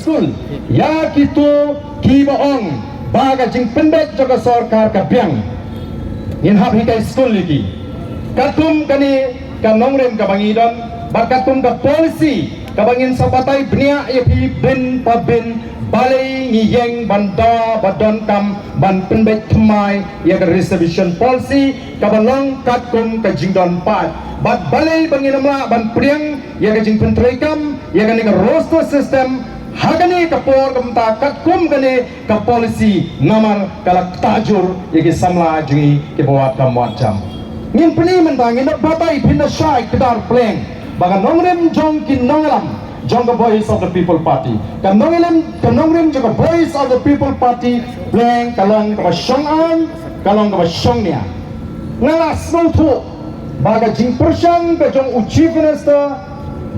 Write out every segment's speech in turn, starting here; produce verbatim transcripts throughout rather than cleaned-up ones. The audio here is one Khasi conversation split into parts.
Skul, ïa kito kiba ong ba ka jingpynbeit jong ka sorkar ka biang, ngin hap hikai skul ïa ki. Katkum kane ka nongrim kaba ngi don, bad katkum ka policy kaba ngin sa batai bniah ïa phi bin pa bin, balei ngi ïeng ban da ba donkam ban pynbeit thymmai ïa ka reservation policy kaba long katkum ka jingdon paid. Bad balei ba ngin ym lah ban pdiang ïa ka jingpyntreikam ïa kane ka roster system ha kane ka por, kumta katkum kane ka policy, namar ka la ktah jur ïa ki samla jong ngi kiba wad kam wad jam. Ngin pyni mynta, ngin da batai, phin da shai kdar pleng ba ka nongrim jong ki nongïalam jong ka Voice of the People Party, ka nongïalam, ka nongrim jong ka Voice of the People Party pleng ka long kaba shong aiñ, ka long kaba shong nia. Nga la sngewthuh ba ka jingpyrshang ka jong u Chief Minister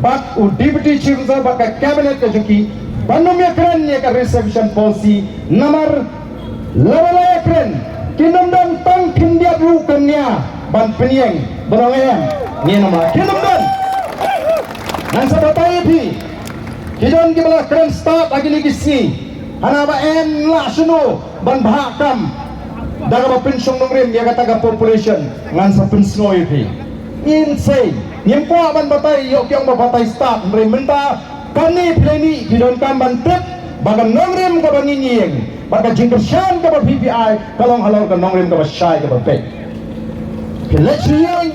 bad u Deputy Chief Minister bad ka Cabinet ka jong ki ban ym ïakren ïa ka reservation policy, namar lada la ïakren, kin ym don tang khyndiat ruh ka nia ban pynïeng. Ba ong em, ngin ym lah, kin ym don. Ngan sa batai ïa phi, ki don kiba la kren stad ha kine ki sngi, hana ba em lah shano ban bhah kam da kaba pynshong nongrim ïa kata ka population. Ngan sa pynsngew ïa phi. Ngin sei, ngim kwah ban batai ïoh ki ong ba batai stad, hynrei mynta kane phi la mih, phi donkam ban tip ba ka nongrim kaba ngi ïeng bad ka jingkyrshan kaba phi phi ai ka long halor ka nongrim kaba shai kaba beit. Phi leit sha ïing,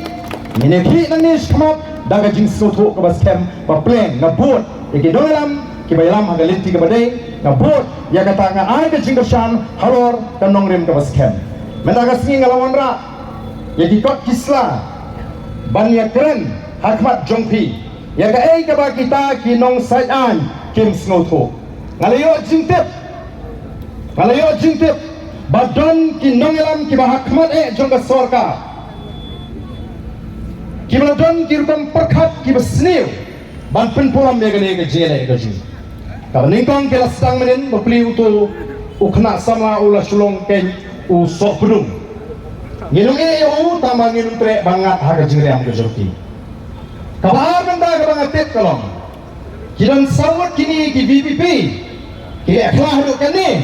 ngin ïakhih nangne shakhmat da ka jingsngewthuh kaba skhem ba pleng. Nga bud ïa ki nongïalam kiba ïalam ha ka lynti kaba dei, nga bud ïa kata, nga ai ka jingkyrshan halor ka nongrim kaba skhem. Mynta ka sngi nga la wanrah ïa ki kot ki sla ban ïakren ha khmat jong phi ïa kaei kaba kita ki nongshad aiñ kim sngewthuh. Nga la ïoh jingtip, nga la ïoh jingtip ba don ki nongïalam kiba ha khmat eh jong ka sorkar kiba la don ki rukom pyrkhat kiba sniew ban pynpaw lam ïa kane ka jingïaleh ka jong ngi. Kaba nyngkong ki la sdang mynnin, bapli uto u khynnah samla u la shu long keiñ u sohpdung. Ngin ym ïeh ïa u tang ba ngin ym treh ban ngat ha ka jingriam ka jong ki. Kaba ar mynta kaba nga tip ka long, ki don saw ngut kine ki VPP ki leh khla haduh kane.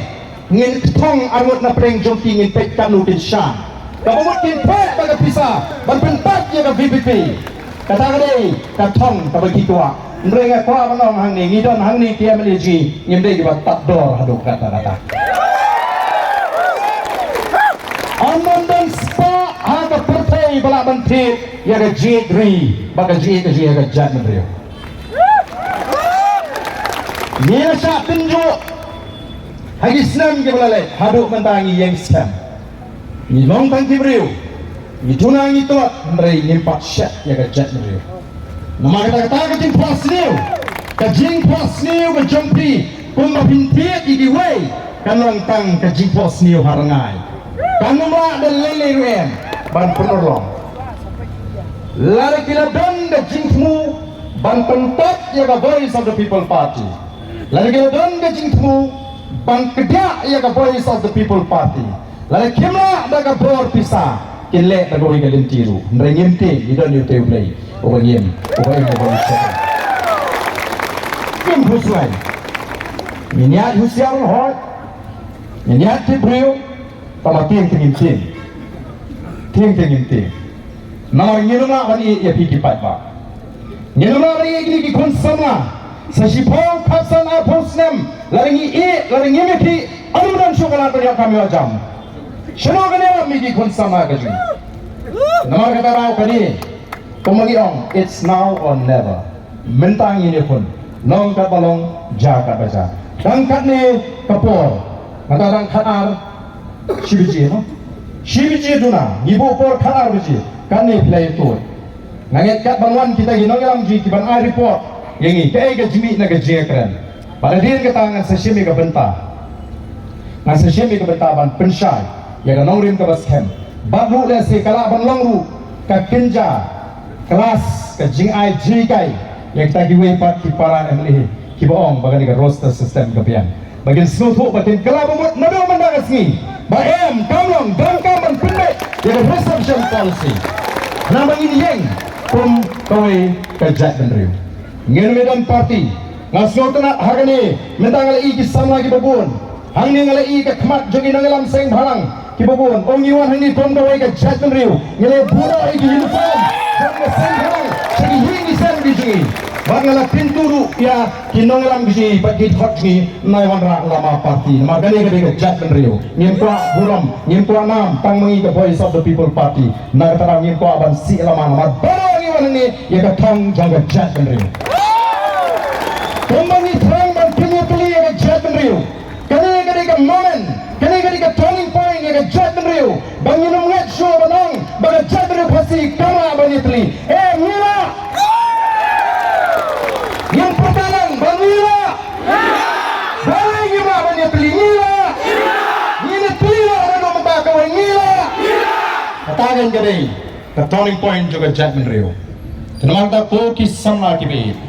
Ngin kthong ar ngut na pdeng jong ki, ngin peit katno kin shan. Kaba mut kin peit ba ka pisa ban pyntat ïa ka VPP. Kata ka dei ka thong kaba ki kwah. Hynrei nga kwah ban ong hangne, ngi don hangne ki MLA jong ngi, ngim dei kiba tad dor haduh katta katta. Ym don don spah ha ka pyrthei ba lah ban thied ïa ka jingïeit ri bad ka jingïeit ka jingïeit ka jaitbynriew. Ngi la shah tynjuh ha ki snem kiba la leit, haduh mynta ngi ïeng skhem. Ngi long tang ki briew, ngi duna ngi tlot, hynrei ngim pat shet ïa ka jaitbynriew. Namar kata, kata ka jingphohsniew, ka jingphohsniew ka jong phi, kumba phin thied ïa kiwei, kan long tang ka jingphohsniew ha rngai. Kan ym lah da lei lei ruh em ban pynurlong. Lada ki la don ka jingthmu ban pyntat ïa ka Voice of the People Party, lada ki la don ka jingthmu ban kdiah ïa ka Voice of the People Party, lada kim lah da ka bor pisa, kin leh da kawei ka lynti ruh. Hynrei ngim tieng, ngi don ïa utei U Blei uba ngim, uba im, uba im. Ngim khuslai. Ngin ïaid husiar hoi, ngin ïaid tip briew, tangba tieng te ngim tieng. Tieng te ngim tieng. Namar ngin ym lah ban ïeh ïa phi ki paidbah. Ngin ym lah ban ïeh ïa kine ki khun samla. Sa shiphew, khatsan, arphew snem, lada ngi ïeh, lada ngim ïeh, ym don shuh ka lad ban ïoh kam ïoh jam. Shano kan ïarap ïa ki khun samla ka jong ngi? Namar kata daw kane, kumba ngi ong, it's now or never. Mynta ngin ïakhun, long katba long, jia katba jia. Dang katne ka por, mynta dang khatar shi baje, no? Shi baje duna, ngi buh por khatar baje, katne phi la ïathuh. Nga ngeit katba wan kita ki nongïalam jong ngi ki ban ai report ïa ngi kaei ka jingmih na ka jingïakren. Bad hadien kata ngan sa shim ïa ka bynta, ngan sa shim ïa ka bynta ban pynshai ïa ka nongrim kaba skhem. Bad ruh lehse ka lah ban long ruh ka kynja klas, ka jingai jinghikai ïa kita kiwei pat ki para MLA kiba ong ba kane ka roster system ka biang. Ba kin sngewthuh, ba kin kylla ba mut naduh mynta ka sngi ba em, kam long, donkam ban pynbeit ïa ka reservation policy. Namar ba ngin ïeng kum kawei ka jaitbynriew. Ngin ym don party. Nga sngewtynnat ha kane, mynta nga la ïohi ki samla kiba bun. Hangne nga la ïohi ka khmat jong ki nongïalam seng bhalang kiba bun. Ong ngi wan hangne kum kawei ka jaitbynriew. Ngi la buh ïa ki uniform jong ka seng bhalang sha ki ïing ki sem ki jong ngi. Bad nga la kyntu ruh ïa ki nongïalam ki jong ngi bad ki dkhot jong ngi, nai wanrah lama party. Namar kane ka dei ka jaitbynriew. Ngim kwah burom, ngim kwah nam, tang ma ngi ka Voice of the People Party. Na kata daw ngim kwah ban sih lama, namar baroh ngi wan hangne ïa ka thong jong ka jaitbynriew. Kumba ngi thrang ban pynïatylli ïa ka jaitbynriew, kane ka dei ka moment, kane ka dei ka turning point ïa ka jaitbynriew, ba ngin ym ngeit shuh ban ong ba ka jaitbynriew Khasi kam lah ban ïatylli. Eh, ngi lah! Ngin pyrta lang ba ngi lah! Balei ngim lah ban ïatylli? Ngi lah! Ngin ïatylli lah, naduh mynta kawei, ngi lah! Kata kan ka dei ka turning point jong ka jaitbynriew. Te namar kata, ko ki samla kiba ïeit,